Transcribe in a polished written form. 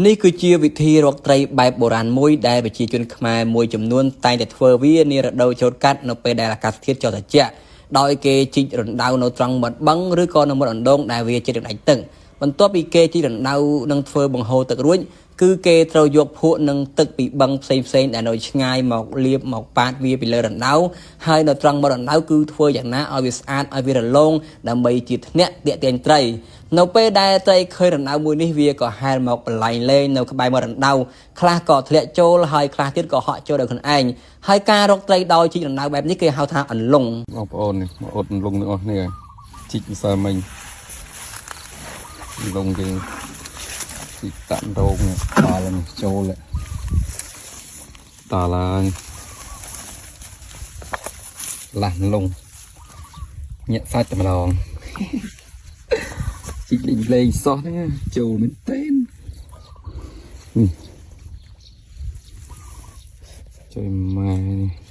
នេះគឺជាវិធីរកត្រីបែបបុរាណមួយដែលប្រជាជនខ្មែរមួយចំនួនតែងតែធ្វើវានារដូវច្រូតកាត់នៅពេលដែលអាកាសធាតុចុះត្រជាក់ដោយគេជីករណ្ដៅនៅត្រង់មាត់បឹងឬក៏នៅមាត់អណ្ដូងដែលវាជិតនឹងដាច់ទឹកបន្ទាប់ពីគេជីករណ្ដៅនិងធ្វើបង្ហូរទឹករួចគឺគេត្រូវយកភក់និងទឹកពីបឹងផ្សេងផ្សេងៗដែលនៅឆ្ងាយមកលាបមកប៉ាតវាពីលើរណ្ដៅហើយនៅត្រង់មាត់រណ្ដៅគឺធ្វើយ៉ាងណាឲ្យវាស្អាតឲ្យវារលោងដើម្បីជាធ្នាក់ទាក់ទាញត្រី នៅពេលដែលត្រីឃើញរណ្ដៅមួយនេះវាក៏ហែលមកបន្លែងលេងនៅក្បែរមាត់រណ្ដៅខ្លះក៏ធ្លាក់ចូលហើយខ្លះទៀតក៏ហក់ចូលដោយខ្លួនឯងហើយការរកត្រីដោយជីករណ្ដៅបែបនេះគេហៅថាអន្លង់ បងប្អូននេះមកអត់លងទាំងអស់គ្នាជីកម្សិលមិញលងយើងជីកតាក់រោងនេះដល់នេះចូលតឡើងឡាស់លងញាក់សាច់តែម្ដង ជីកលេងលេងសោះហ្នឹងចូលមែនទែននេះជួយម៉ែនេះ